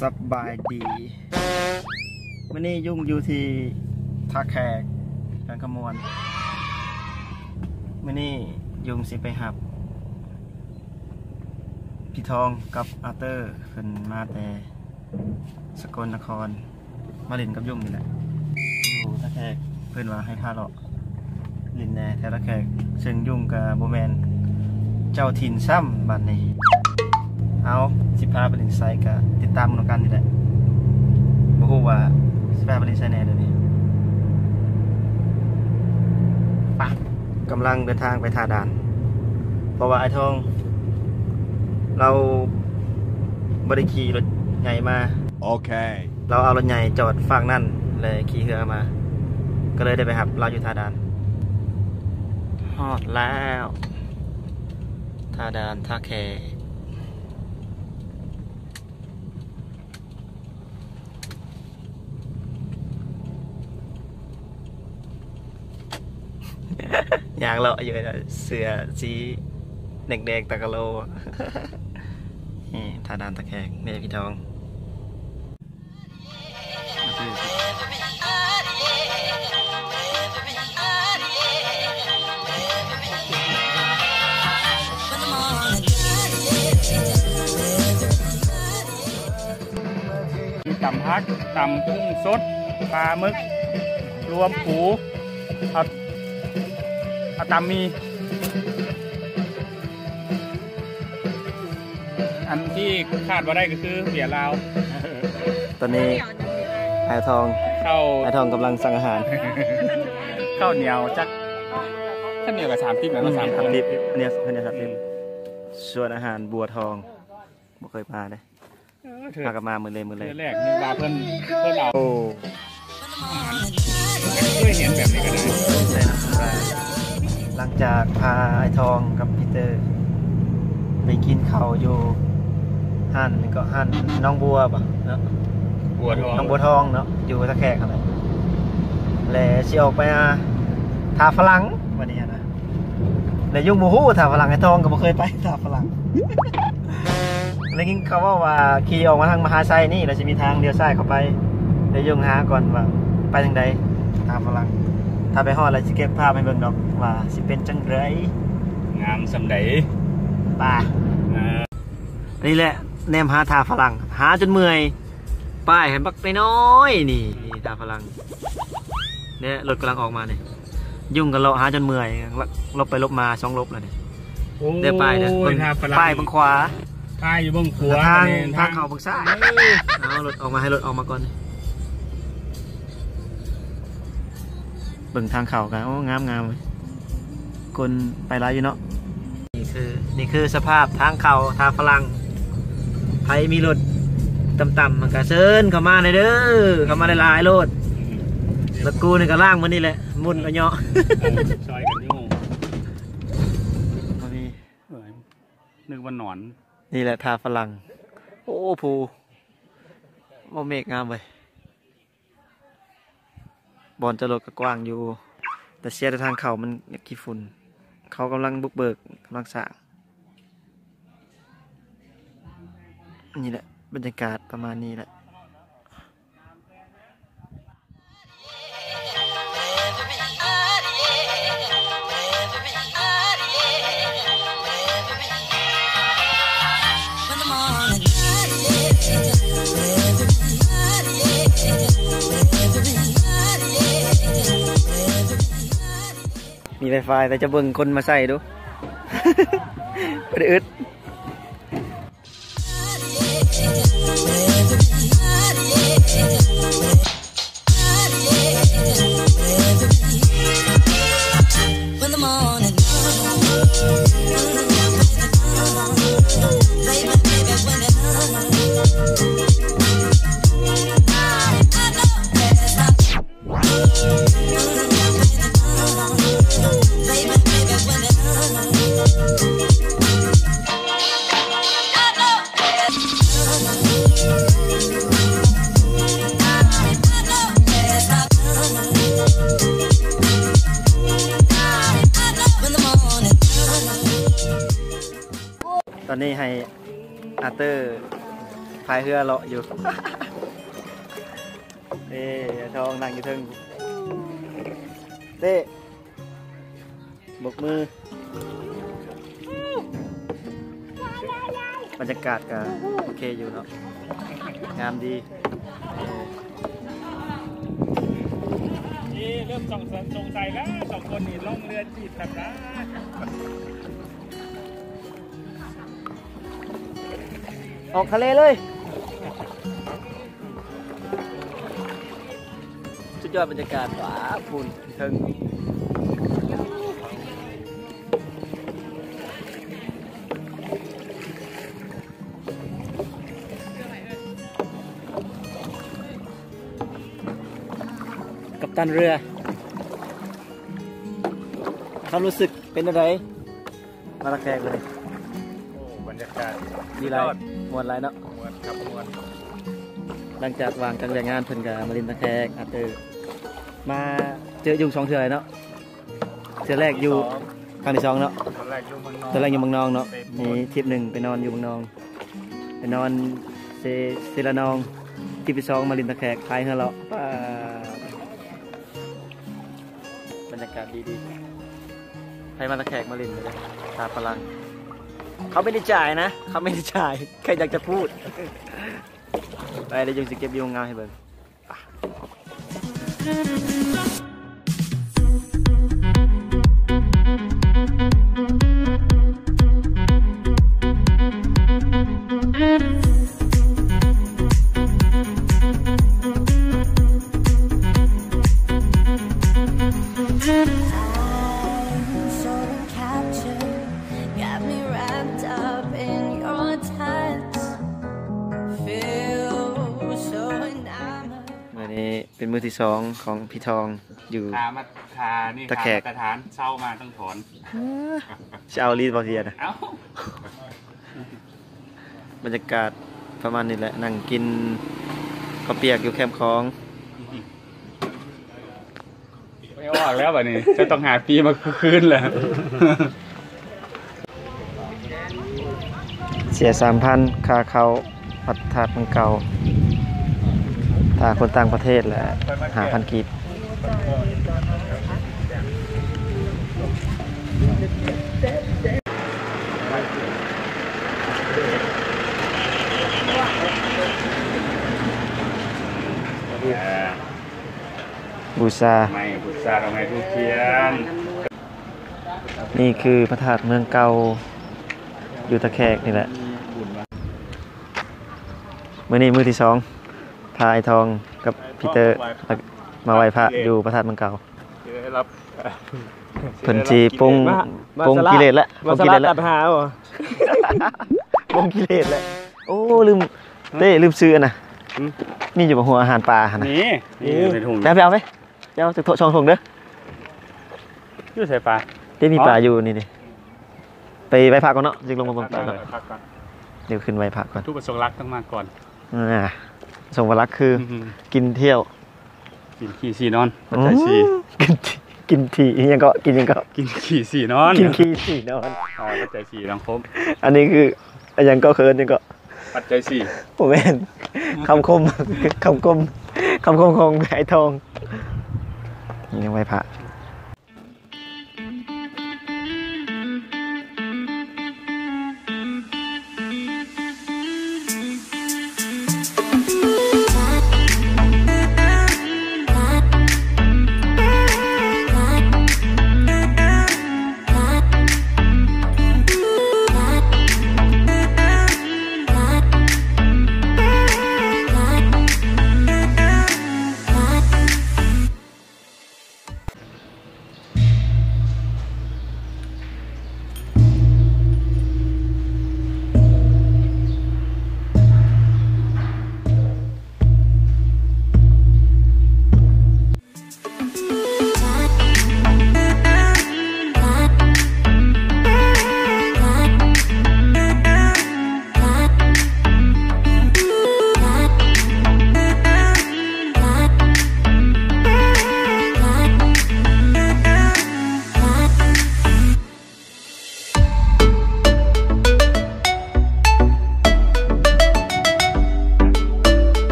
ສະບາຍດີ ມື້ນີ້ຍຸງຢູ່ທີ່ທ່າແຂກ ແຂວງຄຳມ່ວນ. ມື້ນີ້ຍຸງຊິໄປຮັບພີ່ທອງກັບອາເຕີ ເພິ່ນມາແຕ່ສະກົນນະຄອນ. ມາຫຼິ້ນກັບຍຸງນີ້ແຫຼະ ຢູ່ທ່າແຂກ. ເພິ່ນວ່າໃຫ້ພາເລາະຫຼິ້ນແດ່ແຖວທ່າແຂກ ເຊິ່ງຍຸງກໍບໍ່ແມ່ນເຈົ້າຖິ່ນຊ້ຳ. ບັດນີ້ ເອົາ ຊິພາໄປຫຼິ້ນໃສກໍຕິດຕາມນຳກັນນີ້ແຫຼະ. ບໍ່ຮູ້ວ່າຊິພາໄປຫຼິ້ນໃສແດ່ດຽວນີ້. ປະ ກຳລັງເດີນທາງໄປທ່າດ່ານ ເພາະວ່າອ້າຍທອງລາວບໍ່ໄດ້ຂີ່ລົດໃຫຍ່ມາ. ໂອເຄ ລາວເອົາລົດໃຫຍ່ຈອດຟາກນັ້ນ ແລະ ຂີ່ເຮືອມາ ກໍເລີຍໄດ້ໄປຮັບລາວຢູ່ທ່າດ່ານ. ຮອດແລ້ວ ທ່າດ່ານທ່າແຂກ. ຍ່າງເລາະຢູ່ ເສື້ອສີແດງໆ ຕາກະໂລ. ນີ້ທ່າດ່ານທ່າແຂກ ນີ້ພີ່ທອງ. ມີຕຳຜັກ ຕຳກຸ້ງສົດ ປາໝຶກ ລວມປູ ເອົາ ເອົາຕຳໝີ່. ອັນທີ່ຂາດບໍ່ໄດ້ກໍຄືເບຍລາວ. ຕອນນີ້ອ້າຍທອງ ເຂົ້າ ອ້າຍທອງກຳລັງສັ່ງອາຫານ ເຂົ້າໜຽວຈັກ ເຂົ້າໜຽວກໍສາມສິບແລ້ວເນາະ ສາມສິບ ເຂົ້າໜຽວ ເຂົ້າໜຽວສາມສິບ. ສ່ວນອາຫານບົວທອງ ບໍ່ເຄີຍມາເດ້. ເອີ ພາກັນມາມື້ເລີຍ ມື້ເລີຍ ເທື່ອແລກ ນຶກວ່າເພິ່ນ ເພິ່ນເອົາ ໂອ້ ເຄີຍເຫັນແບບນີ້ກໍໄດ້. ຫຼັງຈາກພາອ້າຍທອງກັບປີເຕີໄປກິນເຂົ້າຢູ່ຮ້ານ ກໍຮ້ານນ້ອງບົວບໍເນາະ ບົວທອງ ນ້ອງບົວທອງເນາະ ຢູ່ທ່າແຂກຫັ້ນແຫຼະ ແລະ ຊິອອກໄປ ອາ ທ່າຝຣັ່ງ ບັດນີ້ຫັ້ນນະ. ແລະ ຍຸງບໍ່ຮູ້ທ່າຝຣັ່ງ ອ້າຍທອງກໍບໍ່ເຄີຍໄປທ່າຝຣັ່ງ. ໄດ້ຍິນເຂົາເວົ້າວ່າຂີ່ອອກມາທາງມະຫາໄຊນີ້ ແລ້ວຊິມີທາງລ້ຽວຊ້າຍເຂົ້າໄປ. ແຕ່ຍຸງຫາກ່ອນວ່າໄປທາງໃດທ່າຝຣັ່ງ. ຖ້າໄປຮອດແລ້ວຊິເກັບພາບໃຫ້ເບິ່ງດອກວ່າຊິເປັນຈັ່ງໃດ ງາມສ່ຳໃດ. ໄປ ອ່າ ນີ້ແຫຼະ ແນມຫາທ່າຝຣັ່ງ ຫາຈົນເມື່ອຍ. ປ້າຍຫັ້ນບັກນ້ອຍໆ ນີ້ ນີ້ທ່າຝຣັ່ງ ແນະ ລົດກຳລັງອອກມານີ້. ຍຸງກໍເລາະຫາຈົນເມື່ອຍ ຫຼົບໄປຫຼົບມາສອງຫຼົບແລ້ວນີ້. ໂອ້ຍ ເດີປ້າຍເດີ ເບິ່ງ ທ່າຝຣັ່ງ ປ້າຍເບິ່ງຂວາ ປ້າຍຢູ່ເບິ່ງຂວາ ທາງ ນີ້ ທາງເຂົ້າເບິ່ງຊ້າຍ. ເອີ ເອົາລົດອອກມາ ໃຫ້ລົດອອກມາກ່ອນ. ເບິ່ງທາງເຂົ້າກໍ ໂອ້ ງາມໆ ຄົນໄປຫຼາຍຢູ່ເນາະ. ນີ້ຄື ນີ້ຄືສະພາບທາງເຂົ້າທ່າຝຣັ່ງ. ໃຜມີລົດຕ່ຳໆ ມັນກະເຊີນເຂົ້າມາແດ່ເດີ ເຂົ້າມາຫຼາຍໆໂລດ. ລົດກູນີ້ກະລ້າງມື້ນີ້ແຫຼະ ໝຸ່ນເອົາເຍາະ ເອີ ຊ່ອຍກັນຢູ່. ບໍ່ມີ ເອີຍ ນຶກວ່າໜອນ. ນີ້ແຫຼະທ່າຝຣັ່ງ. ໂອ້ ພູ ໂອ້ ເມກງາມເວີຍ. ບ່ອນຈອດລົດກໍກວ້າງຢູ່ ແຕ່ເສຍແຕ່ທາງເຂົ້າມັນຢາກຂີ້ຝຸ່ນ. ເຂົາກຳລັງບຸກເບີກ ກຳລັງສ້າງ. ນີ້ແຫຼະ ບັນຍາກາດປະມານນີ້ແຫຼະ. ມີໄວຟາຍ ແຕ່ຈະເບິ່ງຄົນມາໃຊ້ດູ ບໍ່ໄດ້ອຶດ. ຕອນນີ້ໃຫ້ອາເຕີ ພາຍເຮືອເລາະຢູ່. ເອີ ທອງນັ່ງຢູ່ເທິງ ເຕ້ ບົກມື. ບັນຍາກາດກໍໂອເຄຢູ່ເນາະ ງາມດີ. ເອີ ເລີ່ມສົງໄສແລ້ວ ສອງຄົນນີ້ລ່ອງເຮືອຈີບກັນນະ. ອອກທະເລເລີຍ. ສຸດຍອດບັນຍາກາດ ວ້າວ ພຸ້ນເທິງ. ກັບຕັນເຮືອ ຄວາມຮູ້ສຶກເປັນຈັ່ງໃດ? ມາລະແຄກມື້ນີ້ ໂອ້ ບັນຍາກາດ ດີຫຼາຍ ສຸດຍອດ ມ່ວນຫຼາຍເນາະ ມ່ວນຄັບ ມ່ວນ. ຫຼັງຈາກວ່າງຈາກວຽກງານ ເພິ່ນກໍມາຫຼິ້ນຕະແຄກ ອາເຕີ ມາເຈີຢູ່ສອງເທື່ອເນາະ ເທື່ອແລກຢູ່ ຄັ້ງທີສອງ ຄັ້ງທີສອງເນາະ ຕອນແລກຢູ່ເມືອງນອງ ຕອນແລກຢູ່ເມືອງນອງເນາະ ໄປ ມີທິບໜຶ່ງໄປນອນຢູ່ເມືອງນອງ ໄປນອນເຊ ເຊລະນອງ ທິບທີສອງ ມາຫຼິ້ນຕະແຄກ ພາຍເຮືອເລາະ ປາ ບັນຍາກາດດີໆ ໃຜມາຕະແຄກມາຫຼິ້ນເດີ ຕາຝຣັ່ງ ເຂົາໄມ່ໄດ້ຈ່າຍນະ ເຂົາໄມ່ໄດ້ຈ່າຍ ແຄ່ຢາກຈະພູດ. ໄປ ດຽວຈຶ່ງຊິເກັບວິວງາມໃຫ້ເບິ່ງ. I'm so captured, got me wrapped up in your touch. Feel so enamored. ມື້ນີ້ເປັນມື້ທີສອງຂອງພີ່ທອງຢູ່ ຄ່າມາ ຄ່ານີ້ ຕະແຄກ ຄ່າມາດຕະຖານ ເຊົ່າມາຕ້ອງຖອນ. ຊິເອົາລີດບໍ່ເສຍນະ? ເອົ້າ ບັນຍາກາດປະມານນີ້ແຫຼະ ນັ່ງກິນເຂົ້າປຽກຢູ່ແຄມຂອງ. ບໍ່ອອກແລ້ວບັດນີ້ ຈະຕ້ອງຫາປີ້ມາຄືນແລ້ວ. ເສຍສາມພັນ ຄ່າເຂົ້າວັດພະທາດເມືອງເກົ່າ ຖ້າຄົນຕ່າງປະເທດລະຫ້າພັນກີບ. ບູຊາ ໄມ້ ບູຊາດອກໄມ້ທູບທຽນ. ນີ້ຄືພະທາດເມືອງເກົ່າ ຢູ່ຕະແຄກນີ້ແຫຼະ. ມື້ນີ້ມື້ທີສອງ ພາອ້າຍທອງກັບພີເຕີ ມາໄຫວ້ພະຢູ່ພະທາດເມືອງເກົ່າ. ເພິ່ນຊິປົງ ປົງກິເລດແຫຼະ ປົງກິເລດແຫຼະ ປົງກິເລດແຫຼະ. ໂອ້ ລືມ ເຕ້ ລືມຊື້ອັນນະ. ມີຢູ່ບໍ່ ຫົວອາຫານປາຫັ້ນນະ? ນີ້ ນີ້ໃນຖົງ. ໄປເອົາໄປ ເຈົ້າຈັກໂທະ ສອງຖົງເດີ. ຢູ່ໃສປາ? ເດ້ ມີປາຢູ່ນີ້ເດ້. ໄປໄຫວ້ພະກ່ອນເນາະ ຈຶ່ງລົງມາເບິ່ງປາເນາະ. ໄຫວ້ພະກ່ອນ ດຽວຂຶ້ນໄຫວ້ພະກ່ອນ. ວັດຖຸປະສົງຫຼັກຕ້ອງມາກ່ອນ. ອ່າ ປະສົງຫຼັກຄື ອືມ ກິນທ່ຽວ ກິນຂີ່ສີນອນ ປັດໄຈສີ່. ກິນ ກິນຖີ່ ອີຫຍັງເກາະ ກິນຫຍັງເກາະ? ກິນຂີ່ສີ່ນອນ ກິນຂີ່ສີ່ນອນ. ອ່າ ປັດໄຈສີ່ ຕ້ອງຄົບ. ອັນນີ້ຄື ອີຫຍັງເກາະ ເອີ້ນຫຍັງເກາະ? ປັດໄຈສີ່. ບໍ່ແມ່ນ ຄຳຄົມ ຄຳຄົມ ຄຳຄົມຂອງອ້າຍທອງ. ນີ້ຍັງໄຫວ້ພະ.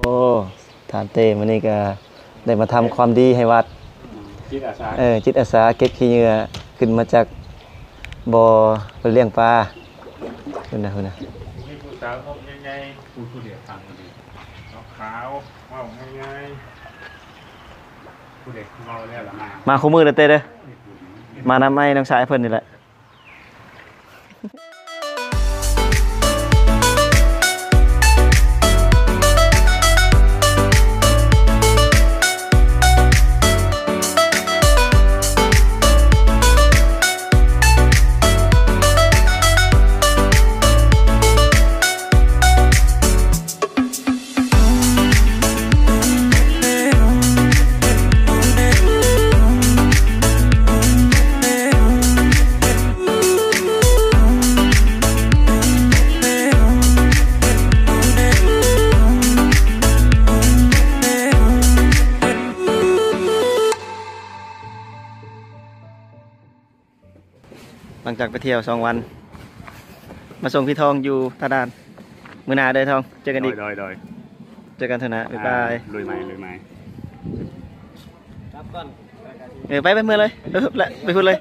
ໂອ້ ທ່ານເຕ້ ມື້ນີ້ກໍໄດ້ມາທຳຄວາມດີໃຫ້ວັດ ອືມ ຈິດອາສາ ເອີ ຈິດອາສາເກັບຂີ້ເຫຍື້ອຂຶ້ນມາຈາກບໍ່ ເພື່ອລ້ຽງປາ. ພຸ້ນນະ ພຸ້ນນະ ມີຜູ້ສາວນົມໃຫຍ່ໆ ຜູ້ ຜູ້ດຽວຟັງດີ ຂາວໆ ເວົ້າງ່າຍໆ ຜູ້ເດັກເວົ້າແລ້ວລະມາ ມາຄູ່ມື້ເດີເຕ້ເດີ ມານຳໄອ້ນ້ອງຊາຍເພິ່ນນີ້ແຫຼະ. ຫຼັງຈາກໄປທ່ຽວສອງວັນ ມາສົ່ງພີ່ທອງຢູ່ທ່າດ່ານ ມື້ໜ້າເດີທອງ ເຈີກັນອີກ ໂດຍ ໂດຍ ເຈີກັນເທື່ອໜ້າ ບາຍບາຍ ລຸຍໃໝ່ ລຸຍໃໝ່ ກັບກ່ອນ ເອີ ໄປ ໄປເມືອເລີຍ ໄປພຸ້ນເລີຍ.